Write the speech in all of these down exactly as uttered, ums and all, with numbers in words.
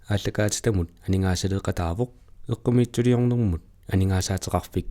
aallakaatitamut aningaasaleeqataavoq, eqqumiitsuliornermut aningaasaateqarfik.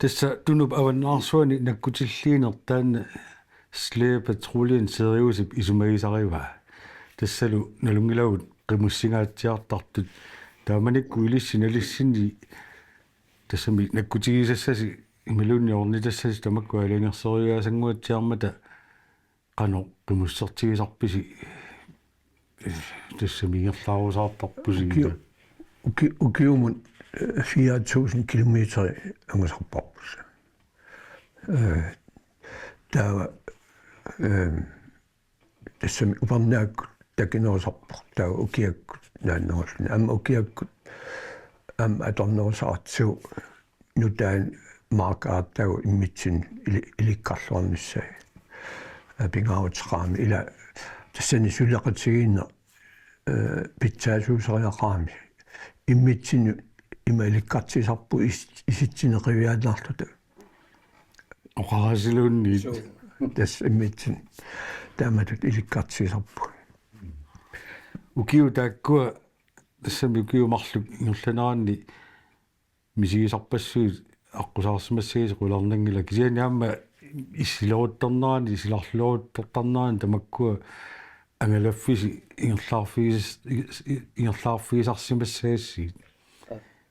Tassa Tunup avannaarsuani nakkutilliinertaa Slædepatruljen Siriusip isumagisarivaa. Tassalu nalunngilagut qimussingaatsiartartut. Taamanikkut ilissi nalissinni tassami nakkutigisassasi imaluunniit ornitassasi tamakku aalajangersoriaasanguatsiarmata qanoq qimussertigisarpisi, eh, tassami ingerlaarusaartarpusi? Ukiu-, uki-, ukiumut, eh, fire tusind kilometer angusarparput. Eh, taava, eh, tassami upernaakkut takinerusarpoq, taava ukiakkut naannerulluni. Aamma ukiakkut, aamma atornerusaratsigu nutaamik maakaattagu immitsinnut ili-, ilikkarluarnissaa. Aa, pingaaruteqarami ila tassani suleqatigiinneq, eh, pitsaasuusariaqarami. Immitsinnut ima ilikkartigisarpugut is-, isitsineq qiviaannarluta. Oqarasiluunniit. Suu. Tassa immitsinnut taamatut ilikkartigisarpugut. Ukiut taakkua, tassami ukiut marluk ingerlaneranni misigisarpassuit aqqusaarsimassagisi qularnanngilaq, kisianni aamma issileruttornerani, silarluleruttortarnerani tamakkua angalaffisi ingerlaarfigis-, ingerlaarfigisarsimassagassigit.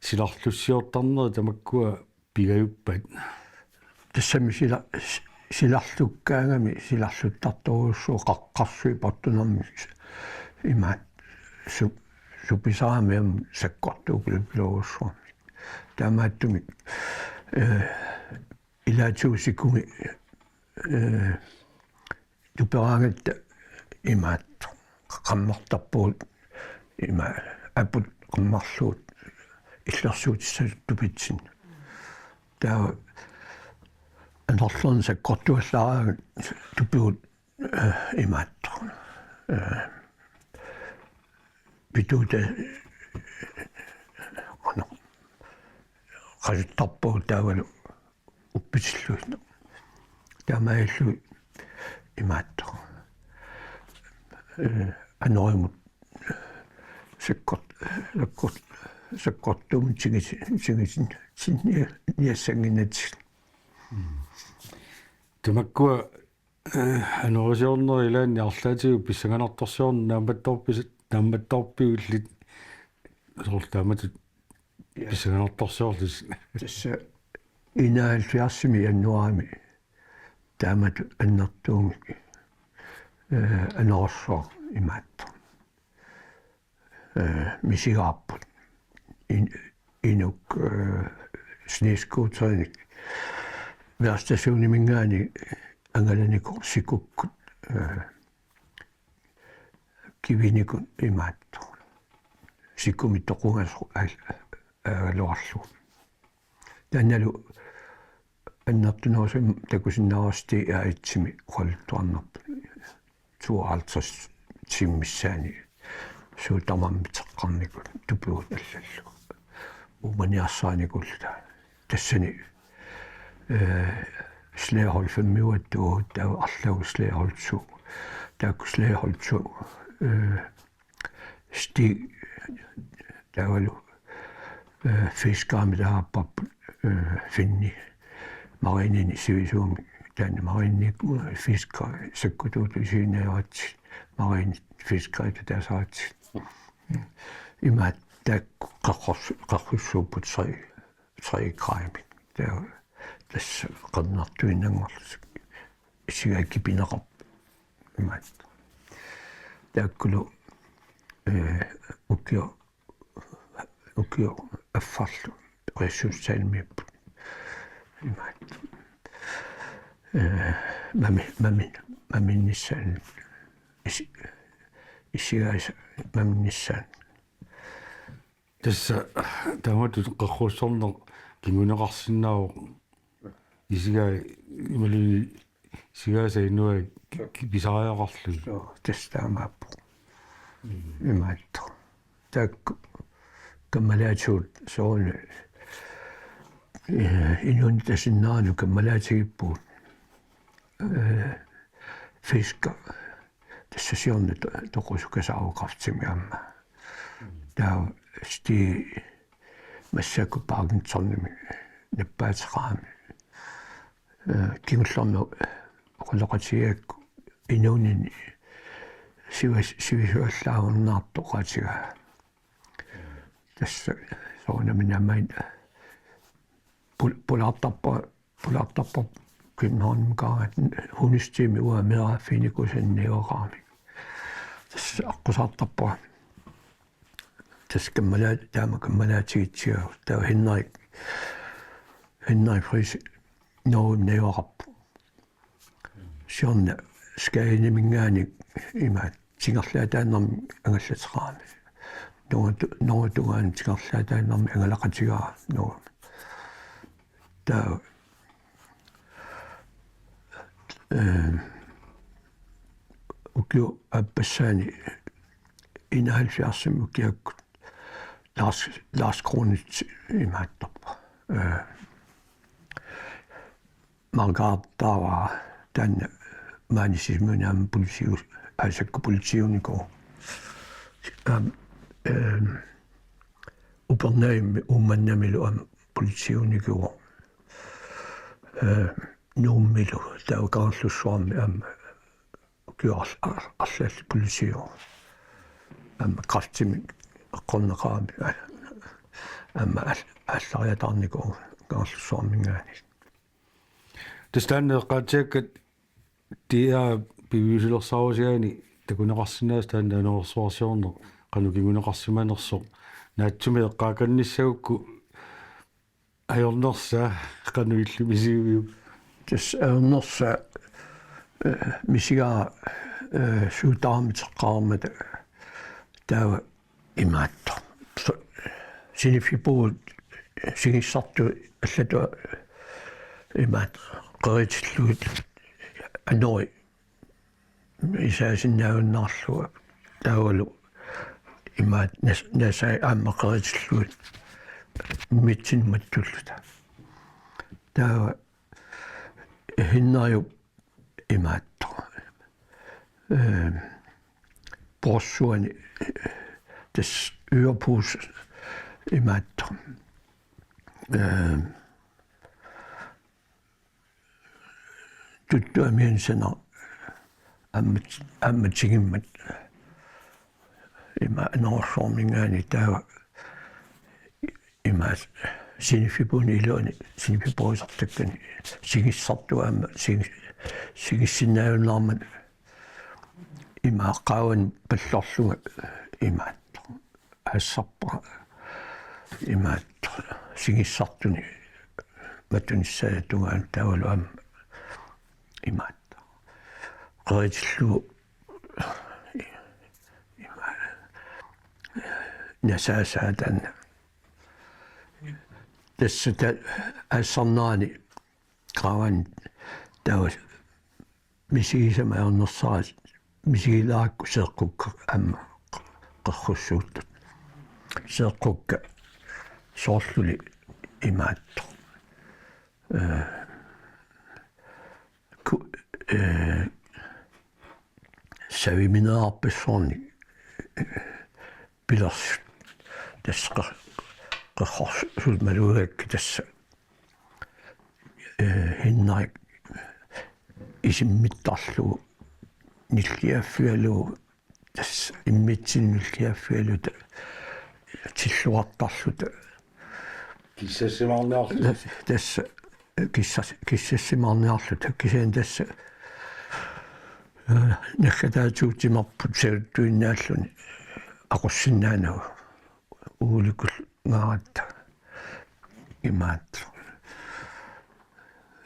Silarlussiortarneri tamakkua pigajuppat? Tassami sila-, silarlukkaangami silarluttartorujussuuvoq, qaqqarsuit portunermik imaattoq su-, supisarami aamma sakkortuukulupilorujussuarmik. Taamaattumik, eh, ilaatigut sikumi, eh, tuperaangatta imaattoq qammartarpugut, ima aput qammarlugu illersuutissatut tupitsinnut. Taava anorlerni sakkortuallaaraangat tupigut, eh, imaattoq. Eh, pituuta-, qanoq, qasuttarpagut taavalu uppitillugit. Taamaalillugit imaattoq. Eh, anorimut sakkort-, sakkort-, sakkortuumut tigit-, tigitin-, tin-, niassannginnatsigit. Tamakkua, eh, anorisiornerit ilaanni arlaatigut pissanganartorsiorneq naammattoorpis-, naammattoorpiuk illit, soorlu taamatut pissanganartorsiorlusi? Tassa enoghalvfjerdsimi januaarimi taamatut annertuumik, eh, anorersuaq imaattoq. Eh, misigaarput. In-, inuk, eh, snescooterinik Verstationiminngaanniit angalanikuuvoq sikukkut, eh, kivinikut imaattoq. Sikumi toqungasoq aal-, aagaluarlugu. Taannalu annertunerusumik takusinnaavarsi T R et-imi oqaluttuarnerput. Tooghalvtreds tiimit missaanni suut tamarmik teqqarnikut tupigut allallu. Uumaniarsarinikuulluta. Tassani, eh, slædehold fem-iugattuugut, taava arlaat slædehold to. Taakku slædehold to, eh, Stig, taavalu, eh, fiskerimik taasarparput, eh, Finni. Marineni sivisuumik taanna marineni, eh, fiskeri sakkutuutut isiginnaagaangatsigit, marineni fiskeri taasaraangatsigit. Imaattoq taakku qeqqors-, qeqqussuupput tre, tre gradimik. Taava tassa qernertuinnanngorlutik. Isigaat kipineqarput. Imaattoq. Taakkulu, eh, ukioq, ukioq affarlu Beredskabstalimiipput. Imaattoq. Eh, mami-, mami-, maminnissaanut isi-, isigaasa maminnissaat. Tassa taamatut qerrussorneq kinguneqarsinnaavoq isigai imaluunniit isigaasa inuai ki-, pisariaqarlugit. Soo, tassa taamaappoq. Imaattoq. Taakku kammalaatigut soorunami, eh, inunnut tasinnaanut kammalaatigiippugut. Eh, Fisker, tassa siorna to-, toqusukasaarut kræftimik aamma. Taava Stig massakkut Parkinsonimik nappaateqarami. Eh, kingullermik oqaloqatigigakku inuunini sivas-, sivisuallaarunnaartoq oqaatigaa. Tassa soorunami naammaginnaq pul-, pulaartarpara, pulaartarpara Københavnimukaraat hundestedimi uanga meeraaffiginikuusani najugaqaramik. Tassa aqqusaartarpara. Tassa kammalaat-, taama kammalaatigitsigaagut. Taava Henrik, Henrik Friis Norgemi najugaqarpoq. Siorna Skageniminngaanniit imaattoq tingerlaataannarmik angallateqarami. Norge tu-, Norge tungaanut tingerlaataannarmik angalaqatigaara Norgemi. Taava, eh, ukiup aappassaani enoghalvfjerdsimi ukiakkut Lars, Lars Kronitz imaattarpoq. Eh, Margartaava taanna maani Sisimiuni aamma politiiu-, aasakkut politiiunikuuvoq. Aamma, ehm, Upernavimmi Uummannamilu aamma politiiunikuuvoq. Eh, Nuummilu taava Kangerlussuarmi aamma ukiut ar-, ar-, arlallit politiiuvoq. Aamma kræftimik eqqorneqarami, a-, aamma aal-, aallariataarnikuuvoq Kangerlussuarminngaanniit. Tassa taanna eqqaatsigakku D R piviusulersaarusigaanni takuneqarsinnaasut taanna anorersuarsiorneq qanoq kinguneqarsimanersoq. Naatsumik eqqaakannissagukku ajornersaa qanoq illit misigiviuk? Tassa ajornersaa, eh, misigaara, eh, suutaarmiteqqaarmata taava imaattoq. So-, siniffipugut sigissartut allatut imaattoq qeritillugit anori isaasinnaajunnaarlugu taavalu imaattoq nas-, nasai aamma qeritillugit immitsinnut mattulluta. Taava Henriup imaattoq. Ehm, Porsuani, eh, tassa yderpus imaattoq. Ehm, Tuttu amiansanaq aamma, aamma tigimmat ima anorersuarminngaanniit taava ima siniffipuuni iluani siniffipuusartakkani sigissartut aamma sigi-, sigissinnaajunnaarmat ima qaavani pallorlunga imaattoq aassarpara imaattoq sigissartuni matunissaata tungaanut taavalu aamma imaattoq qeritillugu ima nasaasaa taanna. Tassa ta-, aassarnerani qaavani taava misigisama ajornersaraat misigilaakku seeqqukka aamma qerrussuuttut. Seeqqukka soorluli imaattoq. Eh, ku-, eh, saviminerarpassuarnik, eh, pilersut. Tassa qer-, qerrorsuut malugigakku tassa eh, Henrik isimmittarlugu nilliaffigalugu tassa immitsinnut nilliaffigalugu ta-, tilluartarluta. Kissassimaarniarluta. Tassa kissas-, kissassimaarniarluta. Kisianni tassa, eh, naggataatigut timerput savittuinnaalluni aqussinnaanagu. Uulikullungaaratta imaattoq.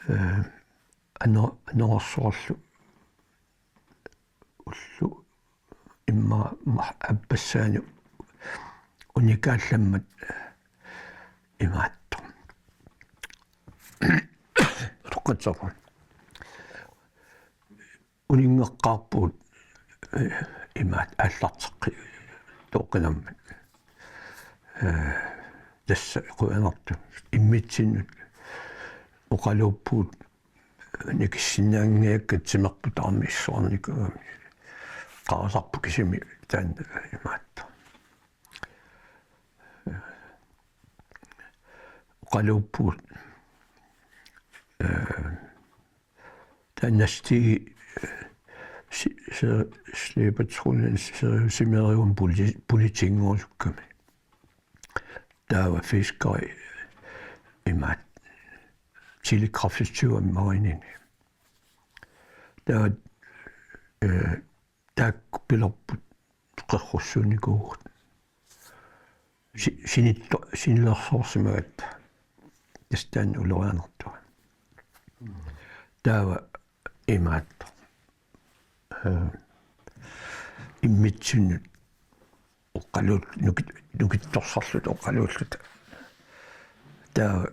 Eh, ano-, anorersuarlu ullut ma-, ma-, appassaani unikaallammat imaattoq. Toqqatsarput. Uninngeqqaarpugut, eh, imaat aallarteqqi-, toqqinammat. Eh, tassa qujanartumik immitsinnut oqaluuppugut nikissinnaanngikkatta timerput aamma issuarnikuugami. Qarasarput kisimi taanna imaattoq. Oqaluuppugut, eh, taanna Stig, eh, si-, si-, Sliberthunen Siriusimeerium poli-, politiinngorsukkami. Taava fiskeri imaat telegrafitsuammarinini. Taava, eh, taakku pilerput qerrussuunnikuuvugut. Si-, sinitto-, sinilersoorsimagatta. Tassa taanna ulorianartoq. Taava imaattoq. Eh, immitsinnut oqaluut-, nukit-, nukittorsarluta oqaluulluta. Taava,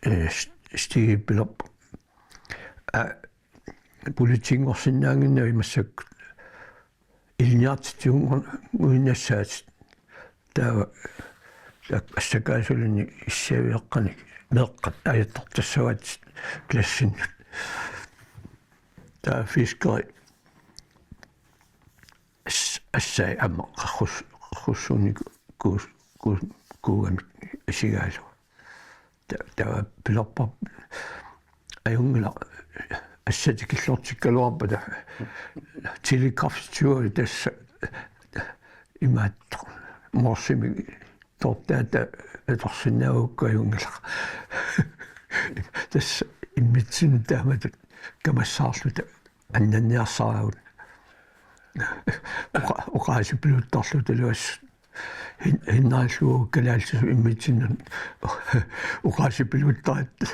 eh, st-, Stigip pilerpoq. Aa, politiinngorsinnaannginnavit massakkut ilinniartitsiguinnassaatit. Taava, taak-, assakaasuluni issiaviaqqanik meeqqat ajattortassavaat klassinnut. Taava fiskeri as-, assai aamma qerrus-, qerrussuunniku-, kuus-, kuus-, kuugamik isigaalu. Ta-, taava pilerparput ajunngilaq assat tikillortikkaluarpata telegrafitsualu tassa imaattoq morsimik tortaata atorsinnaagukku ajunngilaq. Tassa immitsinnut taamatut kamassaarluta annanniarsaragut. Oqa-, oqaasipiluttarluta iluassut. Hin-, hinnarillugu kalaallisut immitsinnut oqaasipiluttarit.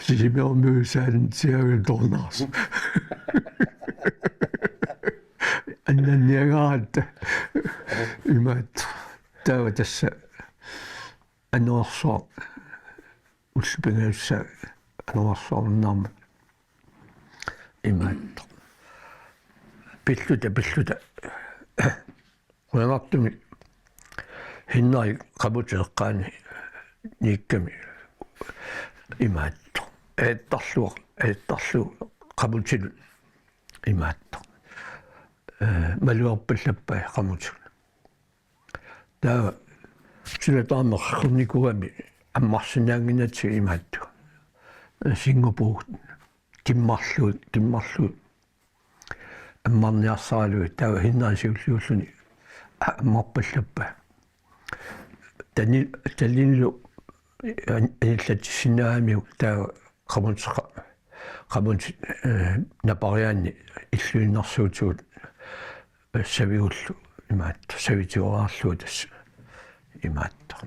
Sisimiormiut saantiaavil tornaarsu. Annanniagaaratta. Imaattoq. Taava tassa anorersuaq ullut pingajussaat anorersuarunnaarmat imaattoq. Pilluta, pilluta. Qujanartumik Hinnarik qamutit eqqaani niikkami imaattoq. Ajattarluaq, ajattarlugu qamutilu imaattoq. Eh, malugerpallappai qamutilu. Taava suna taama qerrunnikuugami ammarsinnaannginnatsigit imaattoq. Singupugut timmarlugu, timmarlugu ammarniarsaralugit taava Hinnarik siulliulluni a-, ammarpallappai. Tani-, tanilu an-, anillatsissinnaagamiuk taava qamuteqa-, qamutit, eh, napariaanni illuinnarsuutigut, eh, savigullu imaattoq, savitigoraarlugu tassa imaattoq.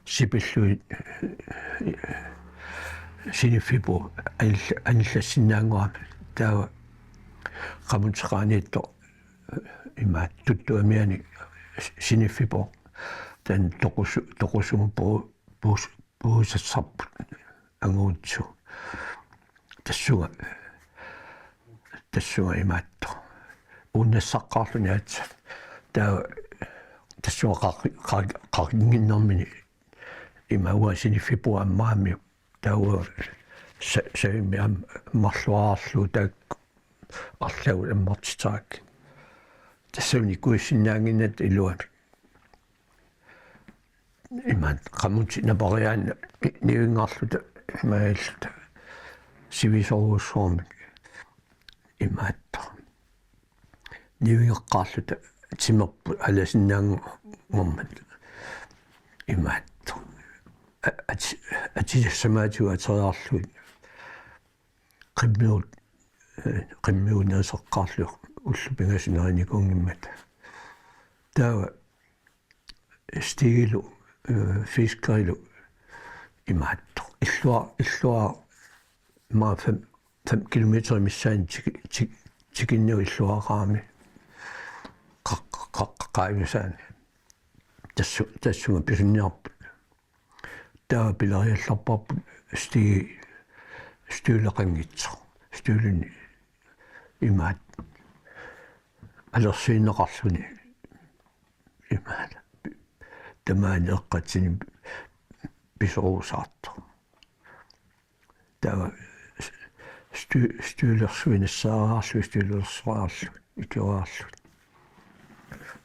Sipillugit, eh, siniffipput anil-, anillassinnaanngoramik taava qamuteqaaniittoq, eh, imaattoq tuttuamianik siniffipput taanna toqusu-, toqusumut puu-, puus-, puusassarput anguutsu. Tassunga, tassunga imaattoq. Uunnassaqaarluni aatsaat. Taava tassunga qaqi-, qaqi-, qaqinnginnermini ima uanga siniffipput ammaamiuk. Taava sa-, savimmi am-, ammarluarlugu taakku arlaat ammartitarakkit. Tassuuna ikuissinnaannginnatta iluamik. Imaattoq qamutit napariaanni nivinngarluta imaattoq sivisoorujussuarmik imaattoq. Nivingeqqaarluta timerput alasinnaanngormat imaattoq. A-, ati-, atisassamaatigut ateriarlugit. Qimmigut, eh, qimmigut nerisaqaarlugit ullut pingasut nerinikuunngimmata. Taava Stigilu, eh, fiskerilu imaattoq. Illuar-, illuar-, ima fem, fem kilometer missaani tiki-, ti-, tikinnagu illuaraqarami qa-, qa-, qa-, qaangiusaani. Tassu-, tassunga pisuniarput. Taava pileriallarparput sti-, stiileqanngitsoq. Stiilini imaat alersiinnaqarluni imaat tamaani eqqatsinik pisoruusaartoq. Taava sti-, stiilersuit nassaariarlugit, stiilersuarlu, ikiorarlu.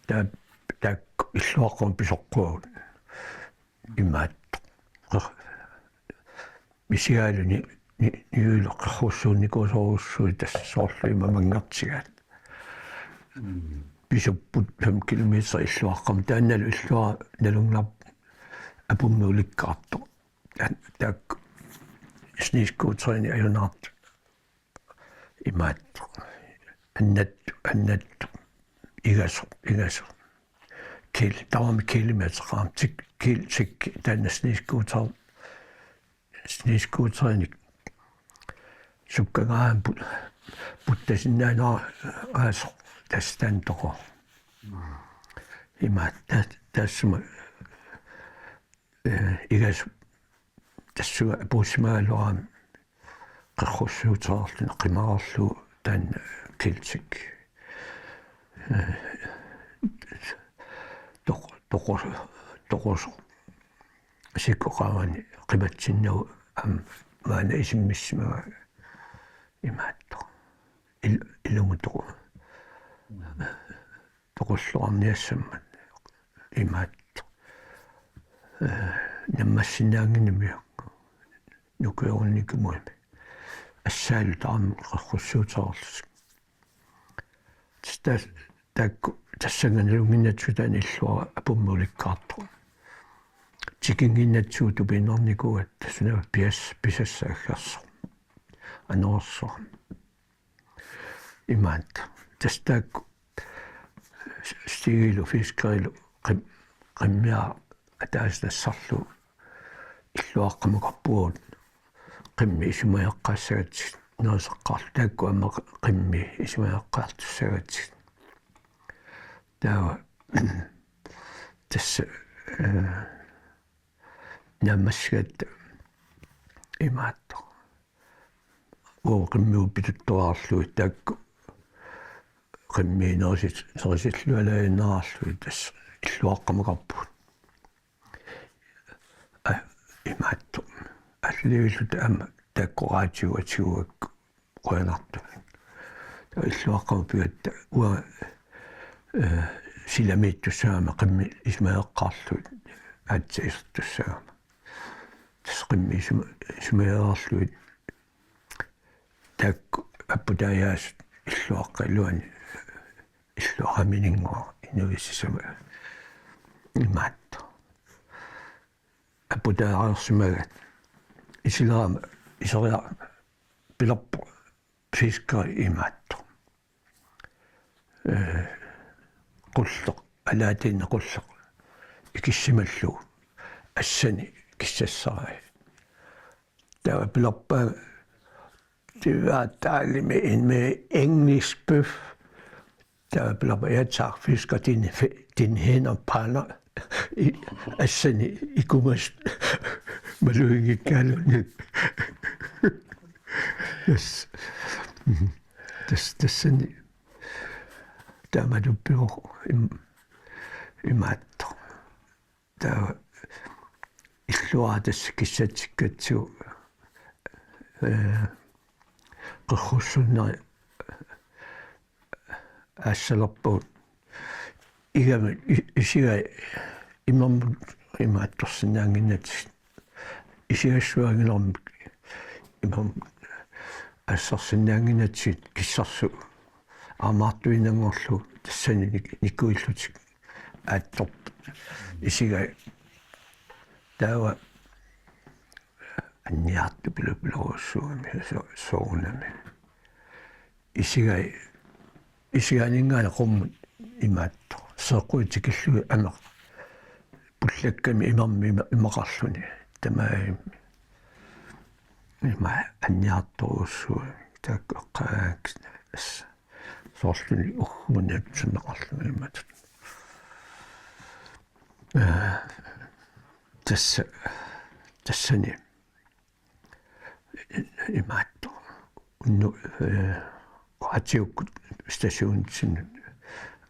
Taava taakku illuaqqamut pisoqquagut imaattoq. Misigaaluni ni-, niuilu qerrussuunnikuusorujussuit tassa soorlu ima manngertigaat. Pisupput fem kilometer illuaqqamut, taannalu illuara nalunngilarput apummik ulikkaartoq. Taan-, taakku snescooterinik ajunaartut imaattoq. Annat-, annattoq. Igasoq, igasoq. Keel-, tamarmik keelimeeteqaam, tik-, keel-, tik-, taanna snescooter, snescooterinik sukkagaam put-, puttasinnaanera aasoq tassa taanna toqu. Ima ta-, taassuma, eh, igasoq tassunga apuussimagaluarami qerrussuutereerluni qimarlugu taanna Celtic. Eh, toq-, toqu-, toqusoq. Sikkoqarani qimatsinnagu aamma maanna isimmissimanga imaattoq. Il-, ilumut toqu-, toqulluarniassammat imaattoq. Eh, nammassinnaannginnami nukujorunnikumuimi. Assaalu taama qerrussuutereerlutik. Tassa taakku tassannga nalunnginnatsigu taanna illuara apummik ulikkaartoq. Tikinnginnatsigu tupiinnarnikuugatta suna pis-, pisassat aggersoq. Anorersuaq. Imaattoq. Tassa taakku Stigilu fiskerilu qim-, qimmiaq ataaseq tassarlu illuaqqamukarpugut qimmit isumageqqaassagatsigit nerisaqqaarluta, taakku aamma qimmit isumageqqaartussagatsigit. Taava tassa, eh, naammassigatta imaattoq. Uagut qimmigut pituttuararlugit taakku qimmit nerisit-, nerisillualaannarlugit tassa illuaqqamukarpugut. Aa, imaattoq. Allilluta aamma taakku raatiuatigut qujanartumik. Taava illuaqqamut pigatta uanga, eh, silamiittussagama qimmit isumageqqaarlugit aatsaat isertussagama. Tassa qimmit isuma-, isumagereerlugit taakku apputaajaasut illuaqqap iluani illuaramininnguaq inuit sisamat imaattoq. Apputaareersimagaat isilerama iseriarlugu pilerpoq fiskeri imaattoq. Eh, qulleq, alaatiinnaq qulleq ikissimallugu assani kissassarai. Taava pilerpaanga: "Det var dejligt med en mere engelsk bøf." Taava pilerpoq: "Ja tak, fisker, din fe-, din hænder brænder." I, assani ikumasut maluginngikkaaluunniit. Tassa. Mhm. Tassa, tassani taamatuppivoq im-, imaattoq. Taava illuara tassa kissatsikkatsigu, eh, qerrussunneri aassalerpagut. Igami i-, isigai imermut imaattorsinnaannginnatsigit. Isigassuanngilormik imermut aassarsinnaannginnatsigit kissarsut aamaartuinnanngorlugu tassani nik-, nikuillutik aattorput. Isigai taava anniartupilupilorujussuugami so-, soorunami. Isigai, isigaaninngaanniit qummut imaattoq. Seeqquit tikillugit ameq pullakkami imermik ima-, imaqarluni. Tamarmik ima anniartorujussuugami. Taakku eqqaagaangakkit as-, soorlumi ugguuna naatsorneqarlunga imatut. Ee, tassa, tassani imaattoq. Unnu-, ee, raatiukkut stationitsinnut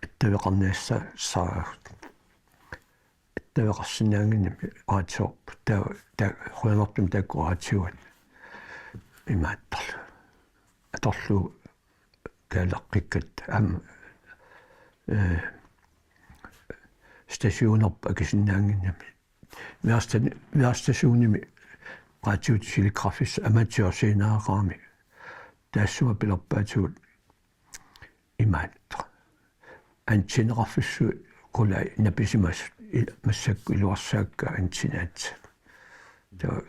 attaveqarniassaasarput. Attaveqarsinnaannginnami raatiorput. Taava, taava qujanartumik taakku raatiuat imaattorlu. Atorlugu kaaleqqikkatta aamma, ee, stationerput akisinnaannginnami. Værstan-, værstationimi raatiup telegrafissaq amatørseeneqarami. Taassuma pilerpaatigut imaattoq. Antenneqarfissuit qulai napisimasut il-, massakkut iluarsaakka antennaat. Taava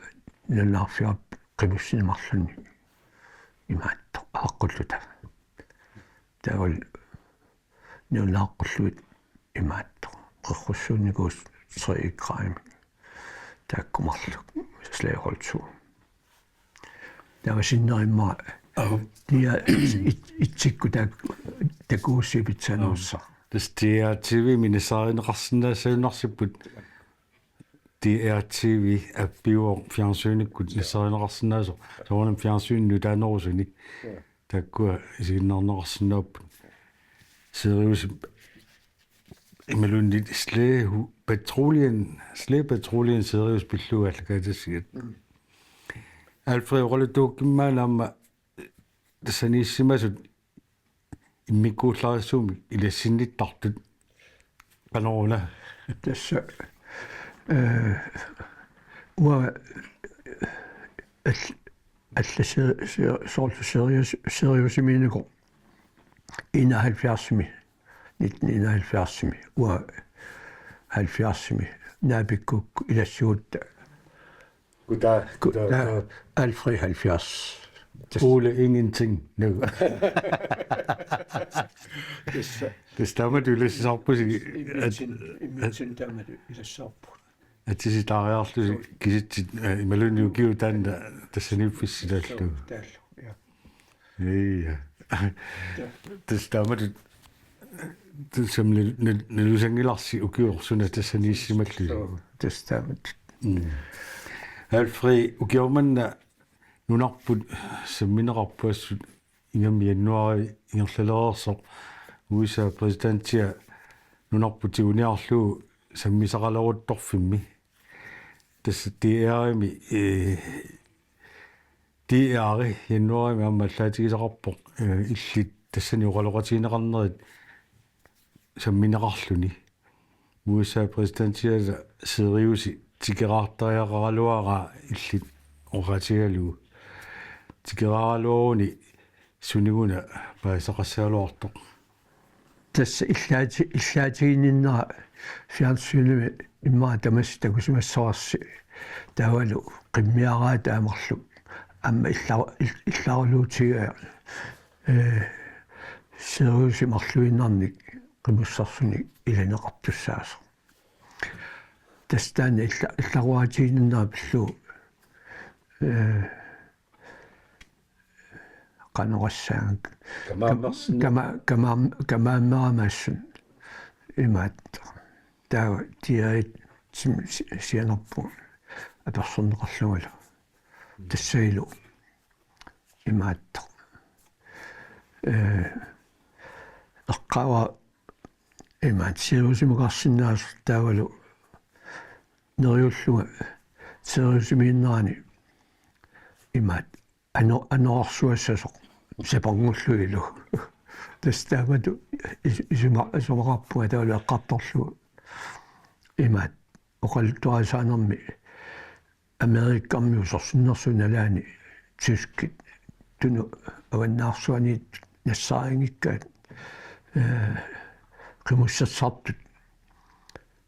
nalunaarfigaarput qimussinni marlunni imaattoq aaqqulluta. Taavalu nalunaaqqulluta imaattoq. Qerrussuunnikuusut tre grader. Taakku marluk slaveholdiuvoq. Taava sinneri immaqa Aap. Dia et-, etsikkut taak-, takuussi pitsaanerussaq. Aap. Tassa D R T V-mi nassaarineqarsinnaassagunarsipput. D R T V appiuvoq fjernsynikkut nassaarineqarsinnaasoq. Soorunami fjernsynit nutaanerusuni. Ja. Taakkua isiginnaarneqarsinnaapput. Siriusip imaluunniit Slæ-, Patruljen, Slæpatruljen Sirius pillugu aallakaatissigatta. Mm. Alfred, oqaluttuukkimmaana aamma tassaniissimasut immikkuullarissumik ilassinnittartut. Qanoruna? Tassa, ee, uanga al-, alla se-, se-, soorlu Sirius-, Siriusimiinnikoq enoghalvfjerdsimi, nitten enoghalvfjerdsimi, uanga halvfjerdsimi, naapikkukkut ilassagutta. Kutaa, ku-, kutaa, ta-, kutaa. Alfred halvfjerds. Tassa. Ole ingenting. Nu. Tassa. Tassa taamatut ilassisarpusi. Immitsinnut, immitsinnut taamatut ilassisarpugut. Atisitaariarlusi. Suu. Kisitsisit, ee, imaluunniit ukiut taanna tassaniiffissi taallugu. Suu, taallugu, ja. Ja. Tassa taamatut, tassami nal-, nal-, nalusanngilarsi ukiut suna tassaniissimallusi. Suu, tassa taamatut. Mm. Alfred, ukioq manna nunarput sammineqarpoq, assut ingammik januaari ingerlalereersoq U S A præsidentia nunarput tiguniarlugu sammisaqaleruttorfimmi. Tassa D R-imi, ee, D R-i januaarimi aamma allaatigisaqarpoq, ee, illit tassani oqaloqatigineqarnerit sammineqarluni. U S A præsidentiata Siriusi tikeraartariaqaraluaraa illit oqaatigalugu. Tikeraaraluaruni suniguna paasisaqassagaluartoq? Tassa illaati-, illaatiginninnera fjernsynimi immaqa tamassi takusimassavarsi, taavalu qimmiaraat taamarlu aamma illa-, ill-, illaruluutigaa, ee, Siriusi marluinnarnik qimussersunik ilaneqartussaasoq. Tassa taanna illa-, illaruaatiginninnera pillugu, ee, qanoq oqassaanga. Kamaammersinni. Kama-, kamaam-, kamaammerama assut imaattoq. Taava tiarit sim-, si-, sianerput apersorneqarlungalu. Tassanilu imaattoq. Ee, eqqaavara imaattoq Siriusimukarsinnaasoq taavalu neriullunga Siriusimiinnerani imaattoq ano-, anorersuassasoq saperngulluilu. Tassa taamatut is-, isuma-, isumaqarpunga taavalu eqqartorlugu imaattoq oqaluttuarisaanermi Amerikamiut sorsunnersuup nalaani tyskit Tunumut avannaarsuaniittut nassaariinngikkaat, ee, qimussersartut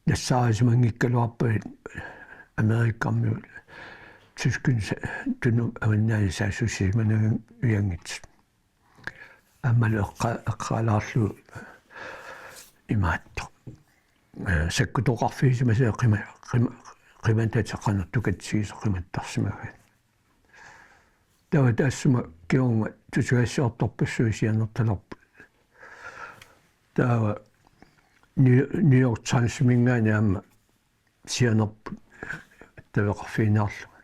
nassaarisimanngikkaluarpavut Amerikamiut tyskit sa-, Tunumut avannaani saassussisimanavianngitsut. Aammalu eqqa-, eqqaalaarlugu imaattoq. Ee, sakkutoqarfigisimasai qima-, qima-, qimatatit qanoq tukatsigisut qimattarsimagaat. Taava taassuma kingorna tusagassiortorpassuit sianertalerput. Taava New New York Timesiminngaanniit aamma sianerput taveqarfigiinnarlunga.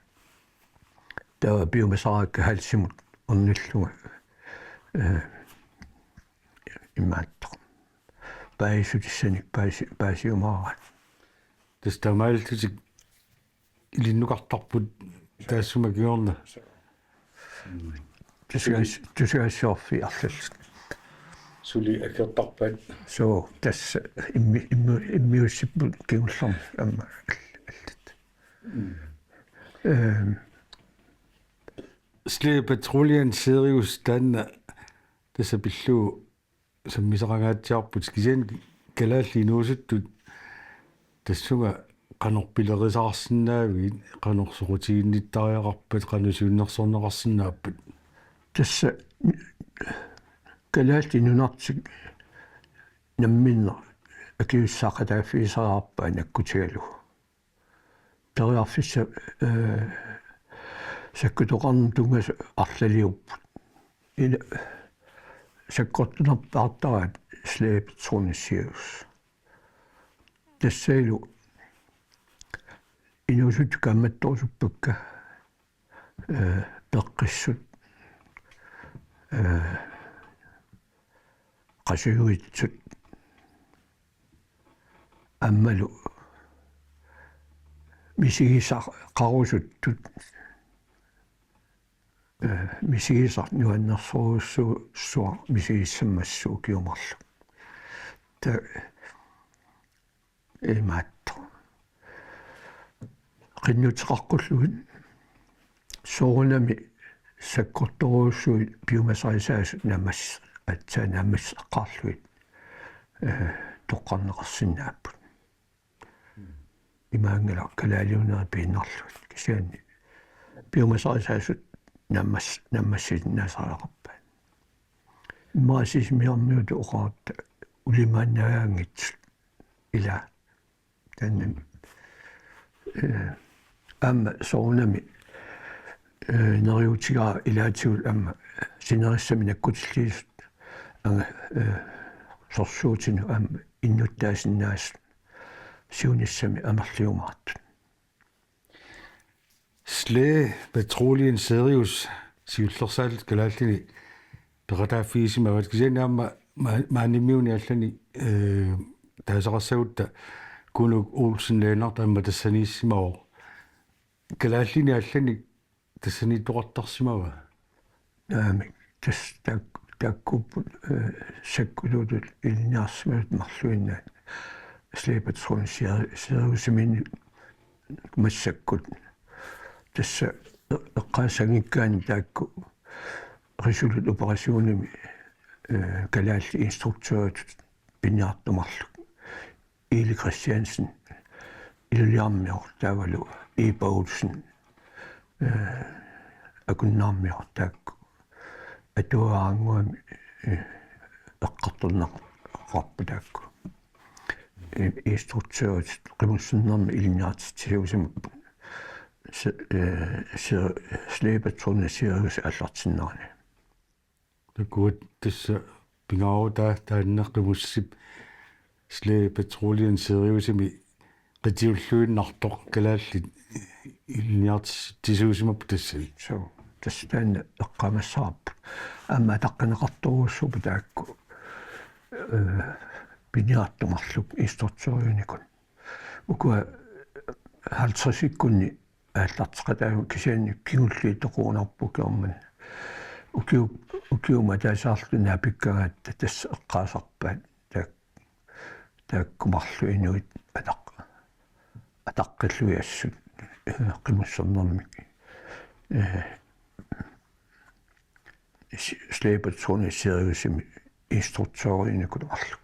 Taava piumasaraakka halsimut ornillunga, eh, imaattoq. Paasissutissanik paasi-, paasiumaaraat. Tassa taamaalillutik ilinnukartarput taassuma kingorna. Tusagass-, tusagassiorfiit arlallit. Suli akiortarpaat. Suu, tassa immi-, immi-, immiussipput kingullermik aamma all-, allat. Mm. Ehm. Slæ Patruljen Sirius taanna tassa pillugu sammisaqangaatsiarput kisianni kalaallit inuusuttut tassunga qanoq pilerisaarsinnaavigit, qanoq soqutiginnittariaqarpat, qanoq siunnersorneqarsinnaappat? Tassa kalaallit nunartik namminneq akisussaaqataaffigisariaqarpaat nakkutigalugu. Periarfissat, eh, sakkutoqarnermut tunngasut arlaliupput. Ila sakkortunerpaartaraat Slæ Patruljen Sirius. Tassanilu inuusuttut kaammattorusuppakka, eh, peqqissut, eh, qasujuitsut aammalu misigisaqarusuttut, eh, misigisaq nuannersorujussuaq misigissammassuk ukiut marluk. Ta-, imaattoq. Qinnuteqaqqullugit soorunami sakkortoorujussuit piumasarisaasut naammass-, aatsaat naammasseqqaarlugit, eh, toqqarneqarsinnaapput. Imaanngilaq kalaaliunerit piinnarlugit. Kisianni piumasarisaasut naammas-, naammassisinnaasariaqarpaat. Immaqa Sisimiormiutut oqarutta ulimaannagaanngitsut ila. Taanna, eh, aamma soorunami, eh, neriuutigaara ilaatigut aamma sinerissami nakkutilliisut anga, eh, sorsuutinut aamma innuttaasinnaasut siunissami amerliumaartut. Slæ Patruljen Sirius siullersaalluta kalaallini peqataaffigisimavaat kisianni aamma ma-, maanimiuni allani, eh, taasaqassagutta Kunuk Olsen Lennert aamma tassaniissimavoq. Kalaallini allani tassaniittoqartarsimava? Naamik, tassa taak-, taakkuupput, eh, sakkulutut ilinniarsimasut marluinnaat. Slæ Patruljen Sir-, Siriusimiinnik massakkut. Tassa e-, eqqaassanngikkaanni taakku Resolut operationimi, eh, kalaallit instruktøritut piniartut marluk. Eli Christiansen, Ilulissarmioq, taavalu Ib Poulsen, eh, Akunnaarmioq, taakku atuagannguami, eh, eqqartorneqarput taakku. Eh, instruktørit qimussernermi ilinniartitsisuusimapput. Se-, eh, se-, Slæ Patruljen Sirius aallartinnerani. Takuat tassa pingaarutaa taanna qimussip Slæ Patruljen Siriusimi qitiulluinnartoq kalaallit ilinniartitsisuusimapput tassani. Suu, tassa taanna eqqaamassavarput. Aamma ataqqineqartorujussuupput taakku, eh, piniartut marluk instruktøriunikut. Ukua halvtredsikkunni aallarteqataavut kisianni kingulliit toqunarput ukioq manna. Ukiu-, ukiumut ataaseq arlaat naapikkagatta tassa eqqaasarpaat taak-, taakku marluk inuit ataq-, ataqqillugit assut, eh, qimussernermik. Eh, s-, Slæ Patruljen Siriusimi instruktøriunikut marluk.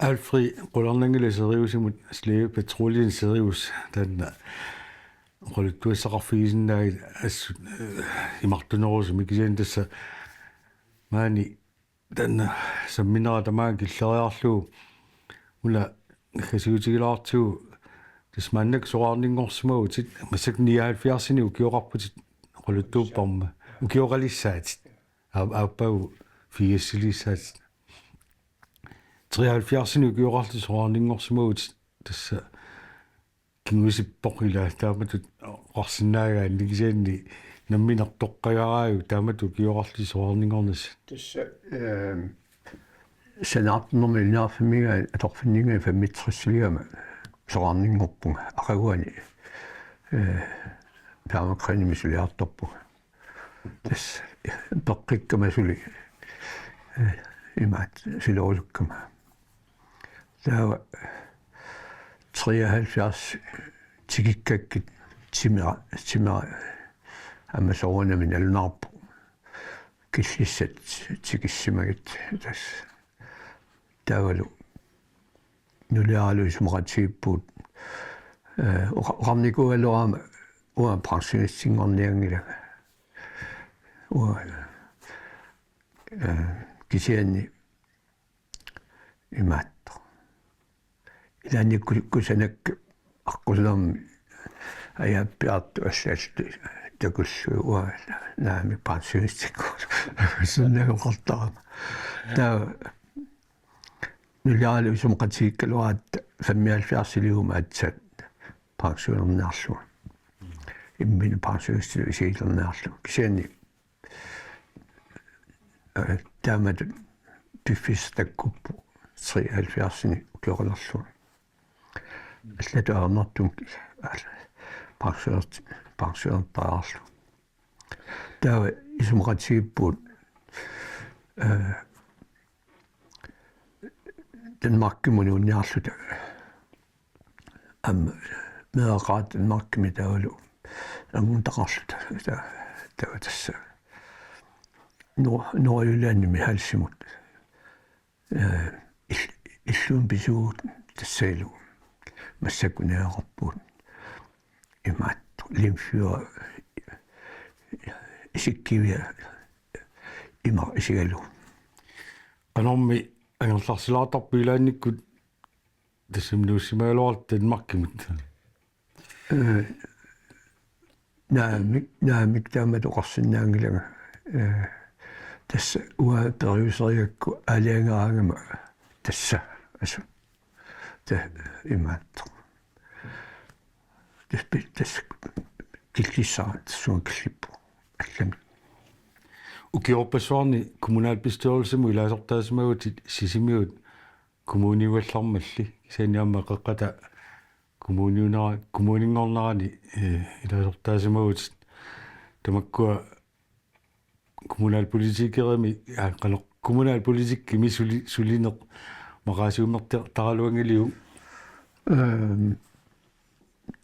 Alfred Qularnanngilaq Siriusimut, Sleve Petroleum Sirius, taanna oqaluttuassaqarfigisinnaagit assut, eh, imartunerusumik, kisianni tassa maani taanna samminera tamaanga killeriarlugu una naggasiutigilaartigu, tassa maannakkut soraarninngorsimavutit, massakkut nioghalvfjerdsinik ukioqarputit oqaluttuupparma, ukioqalissaatit, aa-, aappaagu firsilissaatit. Treoghalvfjerdsinik ukioqarlutit soraarninngorsimavutit, tassa kingusippoq ila taamatut oqarsinnaagaanni, kisianni nammineq toqqagaraajuk taamatut ukioqarlutit soraarninngornissat? Tassa, ehm, sanaartornermik ilinniarfimminngaanniit atorfinninngaanniit femogtresiliama soraarninngorpunga aqaguani, eh, Thermo-Cranemik suliartorpunga. Tassa peqqikkama suli, eh, imaattoq silorusukkama. Taava treoghalvfjerds tikikkakkit timera, timera aamma soorunami nalunaarpoq. Killissat tikissimagit tassa. Taavalu nuliaralu isumaqatigiippugut, eh, oqa-, oqarnikuugaluarama uanga pensionistinngornianngilanga. Uanga, eh, kisianni imaattoq. Ilaannikkut kusanaq aqqusinermi ajaappiartut allallu takullugit uanga naamik pensionistikkuullunga sunnagoqartarama. Taava nuliaralu isumaqatigiikkaluaratta femoghalvfjerdsiliuguma aatsaat pensionerniarlunga. Imminut pensionistilu isigilerniarlunga. Kisianni, eh, taamatut piffissaq takkuppoq treoghalvfjerdsinik ukioqalerlunga. Allatut ajornartumik pensionert-, pensionertariaqarlunga. Taava isumaqatigiippugut, eh, Danmarkimut nuunniarluta. Aamma meeraqaat Danmarkimi taavalu anguntaqarluta. Ta-, taava tassa Nor-, Nordjyllandimi Halsimut. Eh, ill-, illuun pisugut tassaalu. Massakkut najugaqarpugut. Imaattoq limfjord isikkiviat ima isigalugu. Qanormi angerlarsilaartarpit ilaannikkut tassami nuussimagaluarlutit Danmarkimut? Eh, naamik, naamik taamatut oqarsinnaanngilanga. Eh, tassa uanga periuserigakku aalajangeraangama tassa, assut. Ta-, imaattoq. Tassa pi-, tassa killissara tassunga killippoq allamik. Ukiorpassuarni kommunalbestyrelsimut ilaasortaasimavutit Sisimiut kommuniugallarmalli, kisianni aamma Qeqqata kommuniunera-, kommuninngornerani, eh, ilaasortaasimavutit. Tamakkua kommunalpolitikerimik, aa, qanoq, kommunalpolitikkimi suli-, sulineq maqaasiumertaraluanngiliuk? Ehm,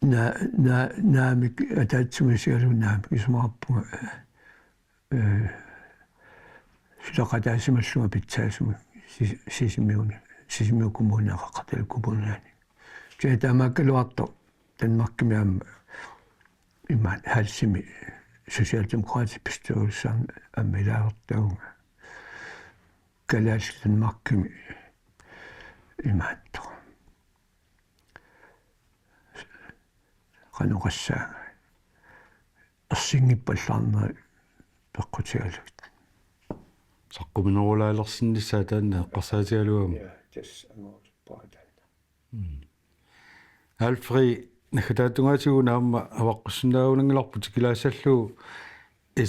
na-, na-, naamik ataatsimut isigalugu naamik isumaqarpunga, eh, suleqataasimallunga pitsaasumik Sis-, Sisimiuni, Sisimiut Kommunia Qeqqata Kommuneani. Kisianni taamaakkaluartoq Danmarkimi aamma imaattoq Halsimi Socialdemokratisk bestyrelsi aamma ilaasortavunga. Kalaallit Danmarkimi imaattoq. Qanoq oqassaanga. Ersinngippallaarnerit peqqutigalugit. Saqqumminerulaalersinnissaa taanna eqqarsaatigaluarama. Ja, tassa angoortippara taanna. Alfred, naggataatungaatigut aamma avaqqussinnaajunnaanngilarput, tikilaassallugu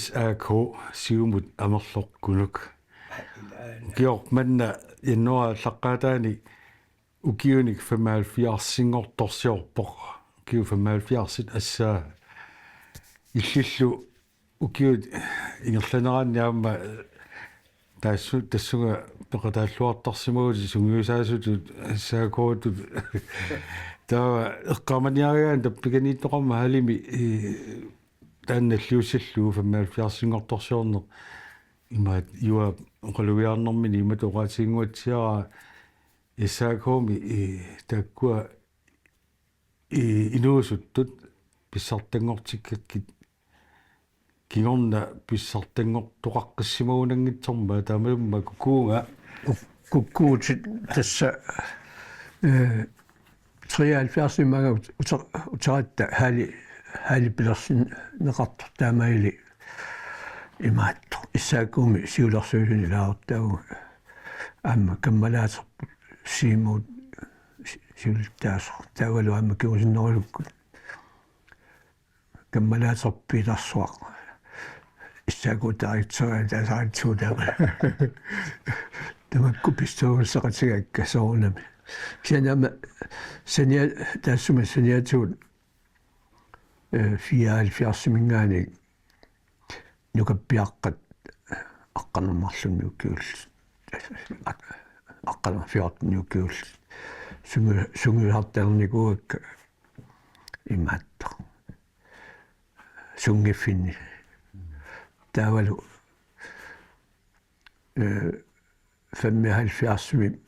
S A K, Siumut Amerloq Kunuk. Ukioq manna januaarip aallaqqaataani ukiunik femoghalvfjerdsinngortorsiorpoq. Ukiut femoghalvfjerdsit assaa, illillu ukiut ingerlaneranni aamma taassu-, tassunga peqataalluartarsimavutit sungiusaasutut, S A K-tut. Taava eqqaamaniarigaanni tappikaniittoqarmat hallimi, ii, taanna nalliussillugu femoghalvfjerdsinngortorsiorneq. Imaat, Juaap oqalugiarnermini imatut oqaatiginnguatsiaraa, S A K-mi, ii, taakkua, ii, inuusuttut pissartanngortikkakkit kingorna pissartanngortoqaqqissimagunanngitsormat, taamaammat kukkuunga. Kuk-, kukkuutit tassa, eh, treoghalvfjerds imaanga ut-, uter-, uteratta halli, halli pilersinneqartoq taamaalilluni imaattoq. S A K-mi siulersuisuni ilaasortavunga. Aamma kammalaaterput Siumut si-, siulittaasoq. Taavalu aamma kingusinnerusukkut. Kammalaaterput Piitarsuaq. S A K-p direktøri taasarsuutaa. Tamakku bestyrelseqatigaakka soorunami. Kisianni aamma sania-, taassuma saniatigut, eh, fireoghalvfjerdsimingaanniit nukappiaqqat aqqaneq-marlunnik ukiullit. Aqqaneq-fjortenit ukiullit. Sungi-, sungiusartalernikuuakka imaattoq. Sunngiffinni. Taavalu, eh, femoghalvfjerdsimi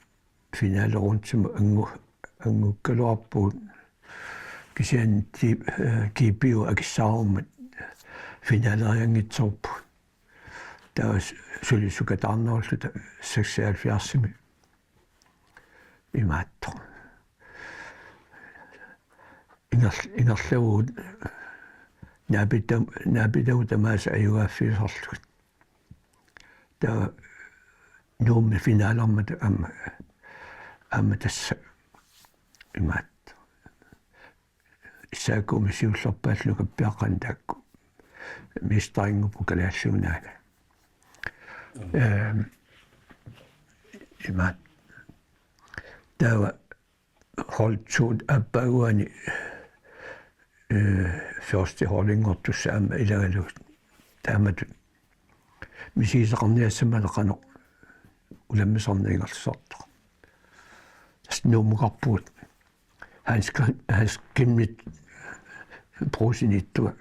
finalerundimut angu-, angukkaluarpugut, kisianni ti-, eh, G P U akissaarummat finalerianngitsoorpugut. Taava s-, suli sukataarnerulluta seksoghalvfjerdsimi. Imaattoq. Inger-, ingerlavugut naapitau-, naapitavut tamaasa ajugaaffiusarlugit. Taava Nuummi finalermata aamma, aamma tassa imaattoq. S A K-mi siullerpaalluni nukappiaqqanik taakku mesterinngorput Kalaallit Nunaanni. Ehm, imaat. Taava hold to aappaaguani, eh, første holdinngortussat aamma ilagalugit. Taamatut misigisaqarniassammat qanoq ulammisarneq ingerlasartoq. Tassa Nuummukarpugut. Hans Kri-, Hans Krimit Brugsenittunga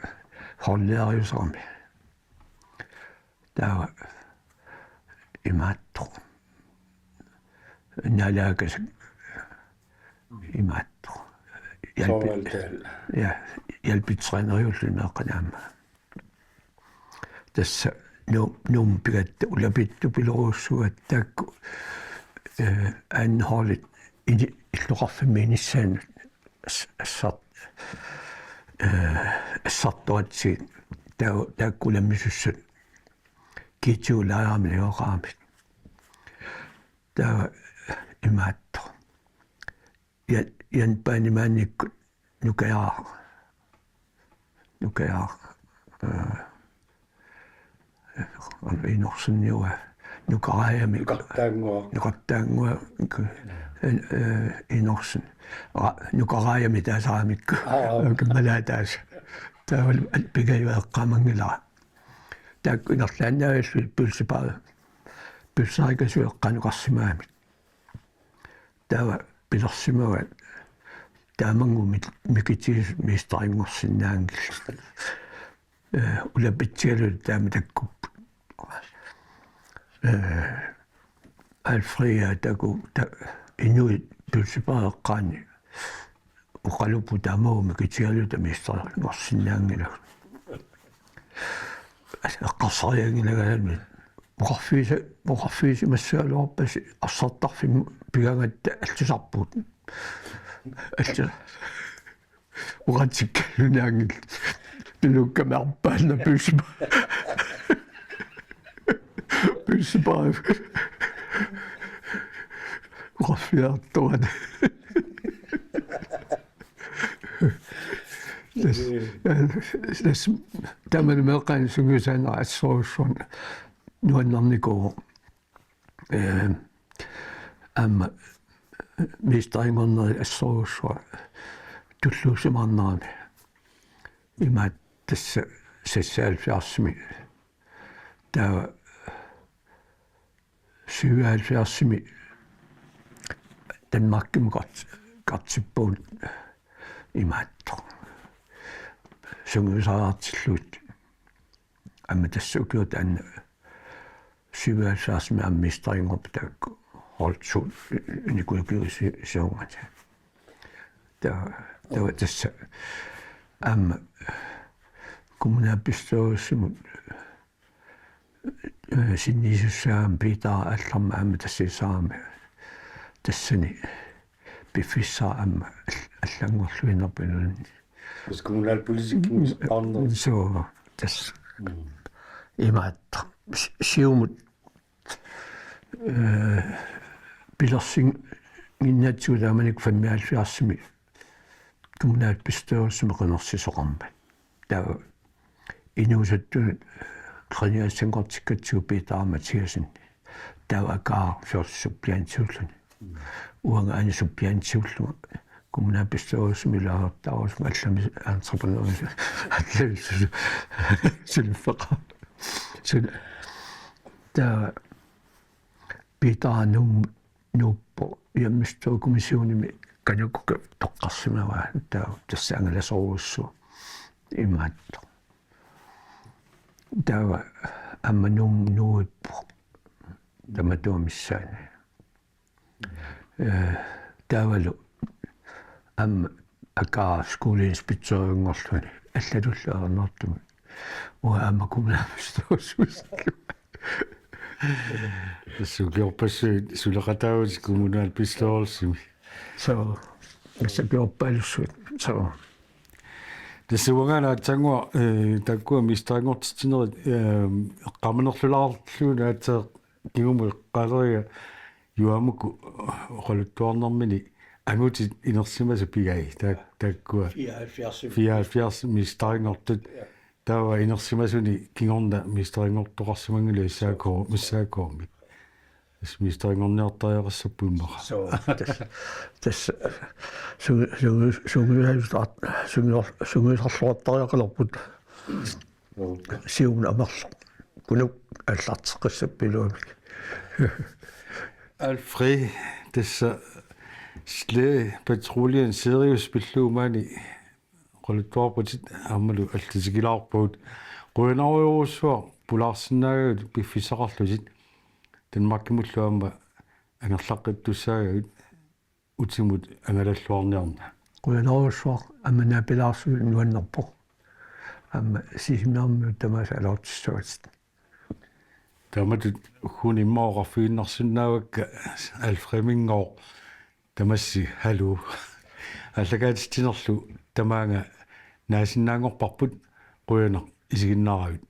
holdlæreriusarami. Taava imaattoq. Nalaakasik imaattoq. Hjælpe-, Soorlu. Ja, hjælpetræneriulluni meeqqanut aamma. Tassa Nuum-, Nuummi pigatta ulapittupiloorujussuugatta taakku, eh, andenholdit ini-, illoqarfimmi inissaannut as-, assart-, eh, assartoratsigit taa-, taakku ulammisussat G T O-lejrimi najugaqaramik. Taava imaattoq. Ja-, Jan Baanimaannikkut Nukajaaq. Nukajaaq. Eh, Inorsenniua. Nukaraajami. Nukartaannguaq. Nukartaannguaq. Eh, Inorsen. Ra-, Nukaraajami taasaramikku. Aa. Kammalaa taasa. Taavalu al-, Pingajua eqqaamanngilara. Taakku ingerlaannavillugit pølsebaari. Pølserikasut eqqaanukarsimagamik. Taava pilersimavaat taamanngu mit-, mikitigisut mesterinngorsinnaanngillat. Eh, ulapitsigalugit taama takkupput. Eh, Alfred taku-, ta-, inuit pølsebaareqqaanni oqalupput taamaammat mikitigalugit mesterinngorsinnaanngilagut. eqqarsarianngilanga, oqarfiisa-, oqarfiisimassagaluarpasi arsartarfimmut pigagatta allusarpugut. Allu-, oqatsikkalunaanngillat. Pilukkami arpaannaq pyssup-, pyssup-, oqarfiartuat. Tassa, tassa tamanna meeqqanut sungiusaanera assorujussuaq nuannarnikuuvoq. Ee, aamma mesterinngornerit assorujussuaq tulluusimaarnerami. Imaat tassa seksoghalvfjerdsimi. Taava syvoghalvfjerdsimi Danmarkimut kart-, kartippugut imaattoq. Sungiusariartillugit. Aamma tassa ukioq taanna syvoghalvfjerdsimi aamma mesterinngorput taakku holdsuut unikuikigisi-, siorngat. Taava, taava tassa aamma kommunalbestyrelsimut, ee, sinniisussaagamik Piitaq Allarmik aamma tassissaagami tassani piffissaq aamma all-, allanngorluinnarpoq inuuninni. Tassa kommunalpolitikkimi arnaq. Suu, tassa. Mm. Imaattoq. Si-, Siumut, ee, pilersinnginnatsigu taamanikkut femoghalvfjerdsimi kommunalbestyrelsimi qinersisoqarmat. Taava inuusuttunut qinigassanngortikkatsigu Piitaq Mathiassen. Taava Akaaraq Fjolsip suppleantiulluni. Uanga aana suppleantiullunga kommunalbestyrelsimi ilaasortaarusunga, allami entreprenøri, allami sul-, suliffeqarpoq. Sul-, taava Piitaq Nuum-, Nuuppoq Hjemmestyrekommissionimi qanoq toqqarsimavaa, taava tassa angalasorujussuaq imaattoq. Taava aamma Nuum-, Nuuippoq tamatuma missaani. Ee, taavalu aamma Akaaraq skoleinspektørinngorluni allatullu ajornartumik. Uanga aamma kommunalbestyrelsimi. Tassa ukiorpassuit suleqataavutit kommunalbestyrelsimi. Suu, tassa ukiorpaalussuit. Suu. Tassa uangaana aatsaannguaq, ee, taakkua mesterinngortitsinerit, ee, eqqaamanerlulaarlugit aatsaat kingumut eqqaaleriga Juaamukku oqaluttuarnermini angutit inersimasut pigai, taak-, taakkua fireoghalvfjerds. Fireoghalvfjerds mesterinngortut. Ja. Taava inersimasuni kingorna mesterinngortoqarsimanngilagut S A K, S A K-mi. Tassa mesterinngorniartariaqassapput immaqa. Suu, tassa, tassa, sungi-, sungi-, sungiusar-, sungior-, sungiusarluartariaqalerput. Siumut amerloq. Kunuk aallarteqqissapput iluamik. Alfred, tassa Slædepatruljen Sirius pillugu maani oqaluttuarputit aammalu allatikilaarpugut. Qujanarujorujussuaq pulaarsinnaagavit piffissaqarlutit. Danmarkimullu aamma angerlaqqittussaagavit utimut angalalluarniarna. Qujanarujussuaq, aamma naapilaarsuit nuannerpoq. Aamma Sisimiormiut tamaasa aloortissavatit. Taamatut ugguuna immaqa oqarfigiinnarsinnaavakka Alfred Minngooq tamassi haluu. Aallakaatitsinerlu tamaanga naasinnaanngorparput, qujanaq isiginnaaravit.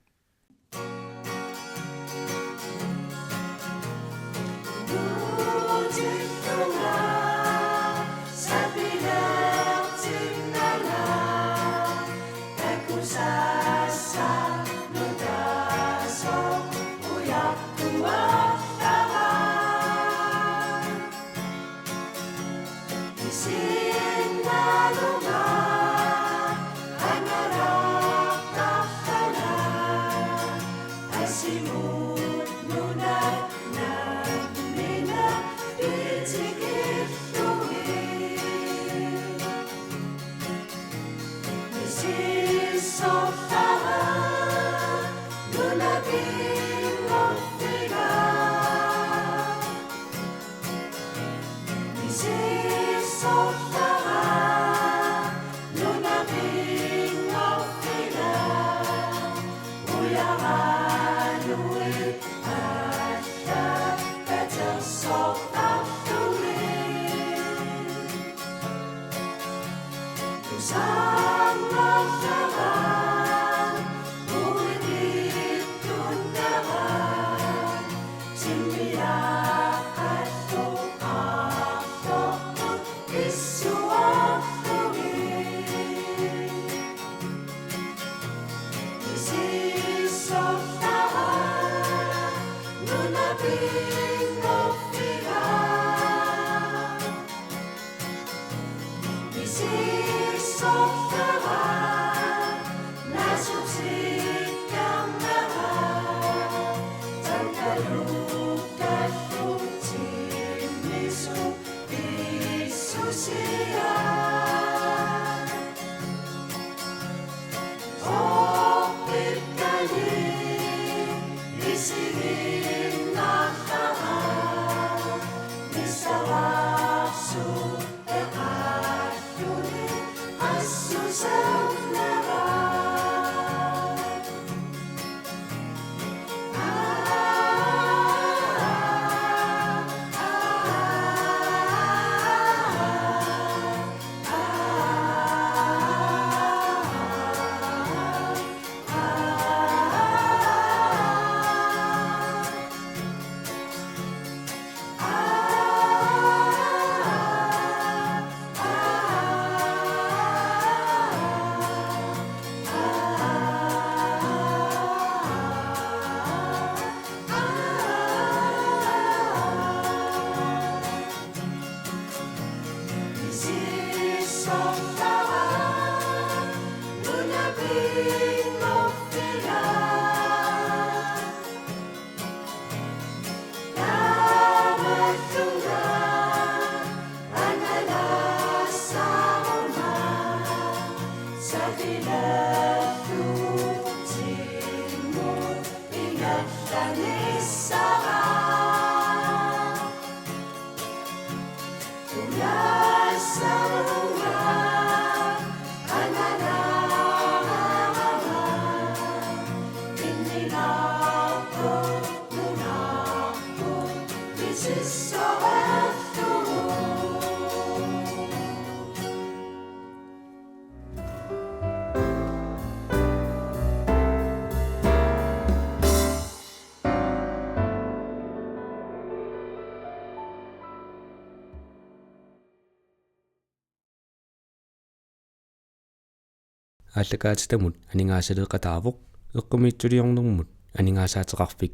aallakaatitamut aningaasaleeqataavoq, eqqumiitsuliornermut aningaasaateqarfik